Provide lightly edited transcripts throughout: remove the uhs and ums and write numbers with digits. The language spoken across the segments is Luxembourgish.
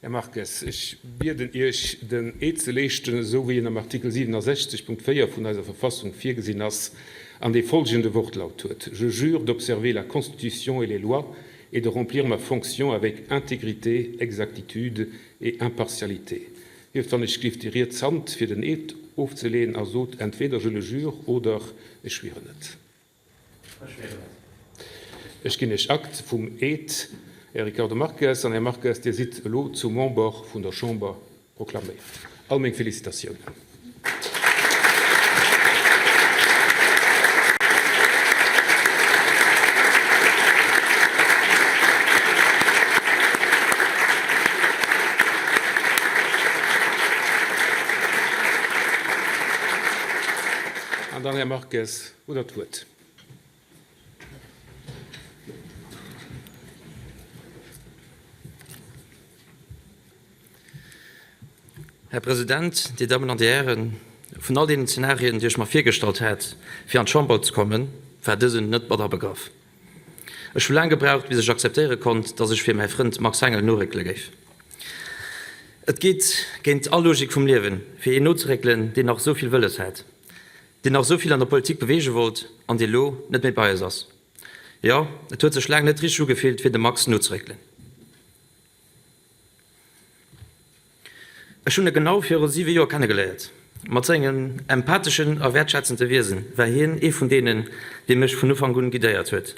Här Marques, ech bieden Iech, den Eed ze leeschten, esou wéi en am Artikel 67, Punkt 4 vun eiser Verfassung virgesinn ass an dee folgende Wortlaut huet, Je jure d'observer la Constitution et les lois et de remplir ma fonction avec intégrité, exactitude et impartialité. Hieft wann ech glift déi riets Hand fir den Eed ofzeleeën a sot entweder Je le jure oder Ech schwieren et. Ech ginn Iech Akt vum Eed, Här Ricardo Marques. An Här Marques, Dir sidd elo zum Member vun der Chamber proklaméiert. All meng Félicitatiounen. An dann, Här Marques, hutt Der d'Wuert. Här President, Dir Dammen an Dir Hären, vun all deenen Zenarien, déi ech mer virgestallt hat, fir an d'Chamber ze kommen, war dësen net mat abegraff. Ech hu laang gebraucht, bis ech akzeptéiere konnt, dass ech fir mäi Frënd Max Hengel noréckele géif. Et geet géint all Logik vum Liewen, fir een nozeréckelen, deen nach esou vill wëlles hat, deen nach esou vill an der Politik beweege wollt an dee lo net méi bei eis ass. Jo, et huet sech laang net richteg ugefillt, fir dem Max nozeréckelen. Ech hunn e genau viru siwe Joer kennegeléiert. Mat sengem empatheschen a wäertschätzende Wiesen war hien ee vun deenen, dee mech vun Ufank un guidéiert huet.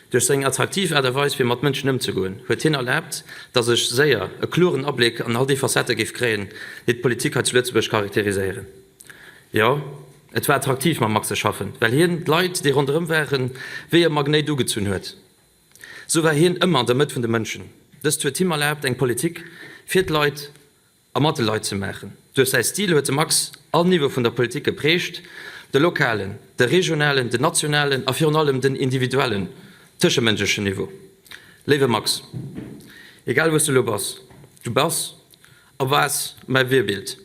Duerch seng attraktiv Aart a Weis fir mat Mënschen ëmzegoen, huet hien erlaabt, dass ech séier e kloren Abléck an all déi Facettë géif kréien, déi d'Politik hei zu Lëtzebuerg charakteriséieren. Jo, et war attraktiv mam Max ze schaffen, well hien d'Leit, déi ronderëm waren, wéi e Magnéit ugezunn huet. Sou war hien ëmmer an der Mëtt vun de Mënschen. Dëst huet him erlaabt, eng Politik fir d'Leit a mat de Leit ze maachen. Duerch säi Stil huet de Max all Niveau vun der Politik geprägt, de lokalen, de regionalen, den nationalen a virun allem den individuellen, tëschemënschlechen Niveau. Léiwe Max, egal wou s du elo bass, du bass a waars mäi Virbild.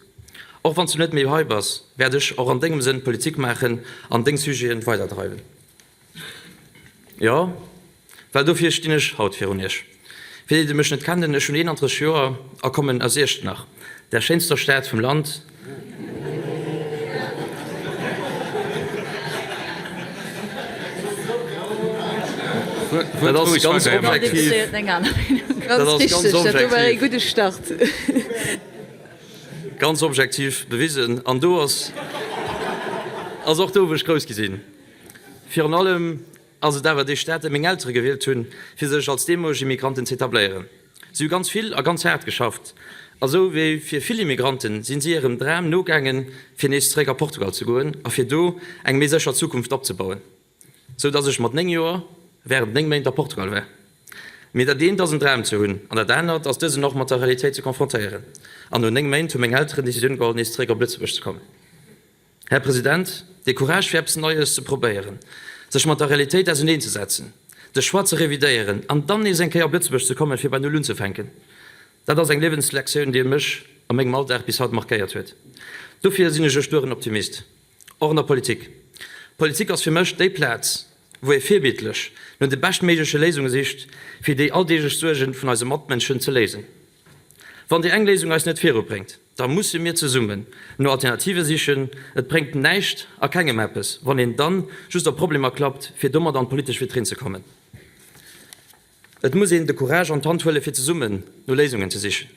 Och wann s du net méi hei bass, wäert ech och an dengem Sënn Politik maachen an deng Sujeten weiderdreiwen. Jo, well dofir stinn ech haut virun Iech. Fir déi, déi mech net kennen, Ech hunn 31 Joer a kommen aus Iechternach, der schéinster Stad vum Land. Dat ass ganz objektiv. Dat ass ganz objektiv. Ganz objektiv bewisen. An do ass och do, wou ech grouss gi sinn. Virun allem ass et awer dee Staat, dee meng Eltere gewielt hunn, fir sech als deemoleg Immigranten z'etabléieren. Si hu ganz vill a ganz haart geschafft, a sou wéi fir vill Immigranten sinn si hirem Dram nogaangen, fir nees zeréck a Portugal ze goen a fir do eng méi sécher Zukunft opzebauen. Sou dass ech mat 9 Joer wärend 9 Méint a Portugal war. Mee dat eent ass en Dram ze hunn, an dat anert ass dësen och mat der Realitéit ze konfrontéieren. An no 9 Méint hu meng Elteren d'Decisioun geholl, nees zeréck op Lëtzebuerg ze kommen. Här President, dee Courage fir eppes Neies ze probéieren, sech mat der Realitéit auserneenzesetzen, de Choix ze revidéieren an dann nees eng Kéier op Lëtzebuerg ze kommen, fir bei Null unzefänken, dat ass eng Liewenslektioun, déi mech a mengem Alldag bis haut markéiert huet. Dofir sinn ech e stueren Optimist, och an der Politik. Politik ass fir mech déi Plaz, wou ee virbildlech no de beschtméigleche Léisunge sicht, fir déi alldeeglech Suerge vun eise Matmënschen ze léisen. Wann déi eng Léisung eis net virubréngt, Da musse mir zesummen no Alternative sichen. Et bréngt näischt a kengem eppes, wann een dann just op Problemer klappt, fir domat an d'politesch Vitrinn ze kommen. Et muss een de Courage an d'Hand huelen, fir zesummen no Léisungen ze sichen.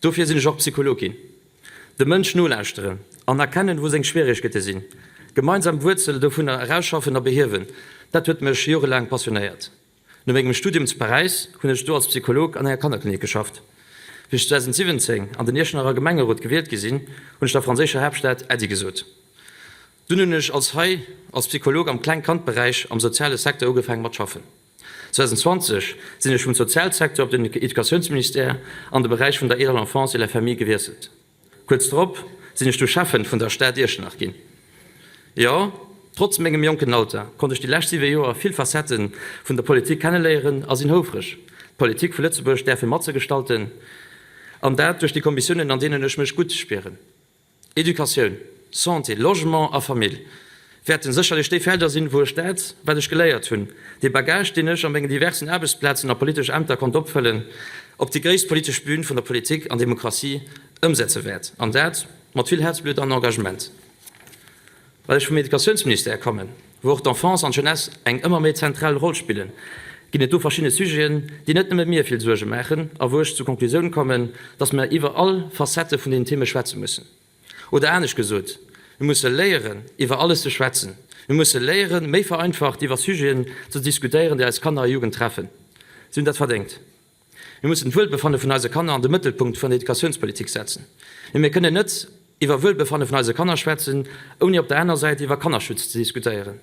Dofir sinn ech och Psycholog ginn. Dem Mënsch nolauschteren an erkennen, wou seng Schwieregkeete sinn, gemeinsam d'Wuerzel dovunner erausschaffen a behiewen, dat huet mech jorelaang passionéiert. No mengem Studium zu Paräis hunn ech do als Psycholog an enger Kannerklinik geschafft. Wéi ech 2017 an den Iechternacher Gemengerot gewielt gi sinn, hunn ech der franséischer Haaptstad Äddi gesot. Dunn hunn ech als hei als Psycholog am Kleng-Kand-Beräich am soziale Secteur ugefaange mat schaffen. 2020 sinn ech vum Sozialsecteur op den Educatiounsministère an de Beräich vun der Aide à l'enfance et la famille gewiesselt. Kuerz drop sinn ech du Schäffen vun der Stad Iechternach ginn. Jo, trotz mengem jonken Alter konnt ech déi lescht 7 Joer vill Facettë vun der Politik kenneléieren a sinn houfreg, d'Politik vu Lëtzebuerg däerfe matzegestalten, an dat duerch déi Kommissiounen, an deenen ech mech gutt spieren, Educatioun, Santé, Logement a Famill. Wäerten sécherlech déi Felder sinn, wou ech dat, wat ech geléiert hunn, dee Bagage, deen ech a mengen diversen Aarbechtsplazen a politesch Ämter konnt opfëllen, op déi gréisst politesch Bühn vun der Politik an Demokratie ëmsetze wäert. An dat mat vill Häerzblutt an Engagement. Well ech vum Educatiounsministère kommen, wou och d'Enfance an d'Jeunesse eng ëmmer méi zentral Roll spillen, ginn et do verschidde Sujeten, déi net nëmme mir vill Suerge maachen a wou ech zur Konklusioun kommen, dass mer iwwer all Facettë vun deenen Theme schwätze mussen. Oder anescht gesot, Mir musse léieren, iwwer alles ze schwätzen. Mir musse léieren, méi vereinfacht iwwer Sujeten ze diskutéieren, déi eis Kanner a Jugend treffen. Si hunn dat verdéngt. Mir mussen d'Wuelbefanne vun eise Kanner an de Mëttelpunkt vun der Educatiounspolitik setzen. Mee mir kënnen net iwwer Wuelbefanne vun eise Kanner schwätzen, ouni op der aner Säit iwwer Kannerschutz ze diskutéieren.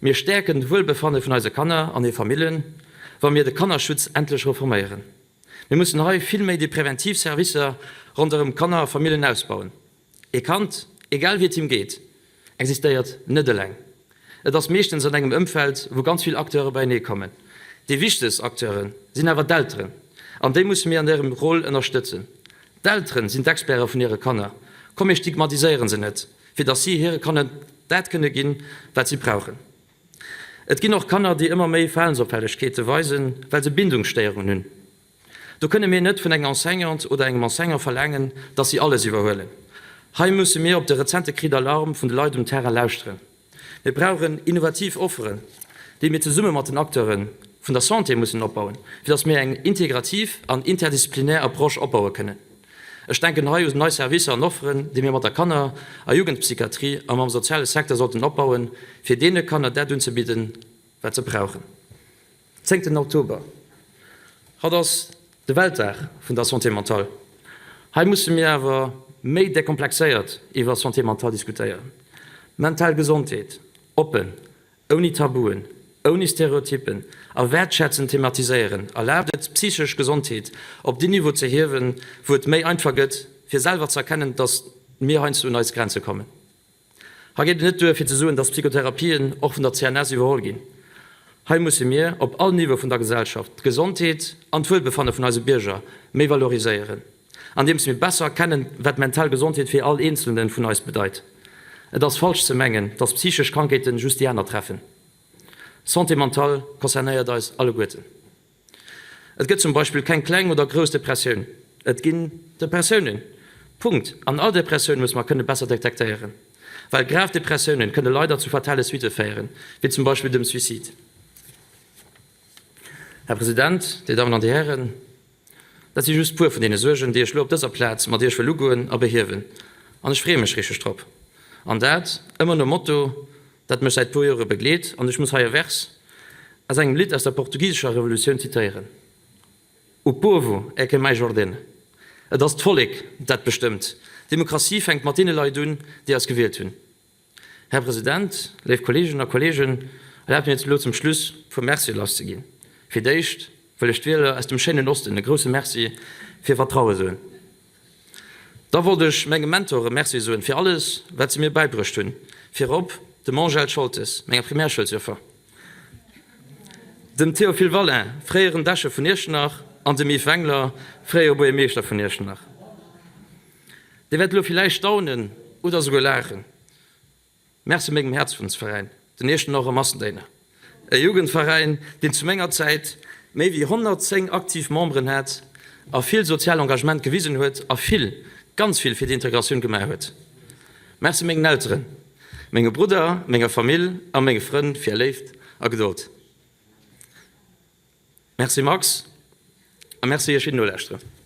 Mir stäerken d'Wuelbefanne vun eise Kanner an hir Famillen, wa mir de Kannerschutz endlech reforméieren. Mir mussen hei vill méi déi präventiv Servicer ronderëm Kanner a Famillen ausbauen. Ee Kand, egal wéi et him geet, existéiert net eleng. Et ass meeschtens an engem Ëmfeld, wou ganz vill Acteure beienee kommen. Déi wichtegst Acteure sinn awer d'Elteren an déi musse mir an hirem Rôle ënnerstëtzen. D'Elteren sinn d'Experte vun hire Kanner. Komm mir stigmatiséiere se net, fir datt si hire Kanner dat kënne ginn, wat si brauchen. Et ginn och Kanner, déi ëmmer méi Verhalensopfällegkeete weisen, well se Bindungsstéierungen hunn. Do kënne mir net vun enger Enseignante oder engem Enseignant verlaangen, dass si alles iwwerhuelen. Hei musse mir op de rezente Cri d'alarme vun de Leit um Terrain lauschteren. Mir brauchen innovativ Offeren, déi mir zesumme mat den Acteure vun der Santé mussen opbauen, fir dass mir eng integrativ an interdisziplinär Approche opbaue kënnen. Ech denken hei u nei Servicer an Offeren, déi mir mat der Kanner a Jugendpsychiatrie a mam soziale Secteur sollten opbauen, fir deene Kanner dat unzebidden, wat se brauchen. Zéngten Oktober, Haut ass de Weltdag vun der Santé mentale. Hei musse mir awer méi dekomplexéiert iwwer Santé mentale diskutéieren. Mental Gesondheet, oppen, Ouni Tabuen, ouni Stereotyppen a wäertschätzend thematiséieren, erlaabt et, d'psychesch Gesondheet op deen Niveau ze hiewen, wou et méi einfach gëtt, fir selwer ze erkennen, dass mir heiansdo un eis Grenze kommen. Hei geet et net duer, fir ze soen, dass Psychotherapien och vun der CNS iwwerholl ginn. Hei musse mir op all Niveau vun der Gesellschaft d'Gesondheet an d'Wuelbefanne vun eise Bierger méi valoriséieren. Andeems mir besser erkennen, wat mental Gesondheet fir all Eenzelnen vun eis bedeit. Et ass falsch ze mengen, dass psychesch Krankheeten just déi aner treffen. Santé mentale concernéiert eis alleguerten. Et gëtt zum Beispill keng kleng oder grouss Depressioun. Et ginn Depressiounen. Punkt. An all Depressioun muss mer kënne besser detektéieren. Well grav Depressiounen kënne leider zu fatale Suitte féieren, wéi zum Beispill dem Suicide. Här President, Dir Dammen an Dir Hären, Dat si just puer vun deene Suergen, déi ech lo op dëser Plaz mat Iech wëll ugoen a behiewen. An ech freeë mech richteg drop. An dat ëmmer nom Motto, dat mech säit puer Jore begleet, an ech muss hei e Vers aus engem Lidd aus der portugisescher Revolutioun zitéieren, O povo é que mais ordena. Et ass d'Vollek, dat bestëmmt. Demokratie fänkt mat deene Leit un, déi eis gewielt hunn. Här President, léif Kolleeginnen a Kolleegen, erlaabt mir elo zum Schluss e puer Mercie lasszeginn. Fir d'éischt wëll ech d'Wieler aus dem schéinen Osten e grouse Merci fir Vertraue soen. Da wollt ech menge Mentore Merci soen fir alles, wat se mir bäibruecht hunn, virop dem Angèle Scholtes, menger Primärschoulsjoffer, dem Théophile Wallin, fréieren Deche vun Iechternach, an dem Yves Wengler, fréiere Buergermeeschter vun Iechternach. Dir wäert elo villäicht staunen oder souguer laachen. Merci mengem Häerzfrëndsveräin, den Iechternacher Massendéiner. E Jugendveräin, deen zu menger Zäit méi wéi 110 aktiv Memberen hat a vill sozial Engagement gewisen huet a vill, ganz vill fir d'Integratioun gemaach huet. Merci mengen Elteren, menge Brudder, menger Famill a menge Frënn fir är Léift a Gedold. Merci Max a merci iech fir d'Nolauschteren.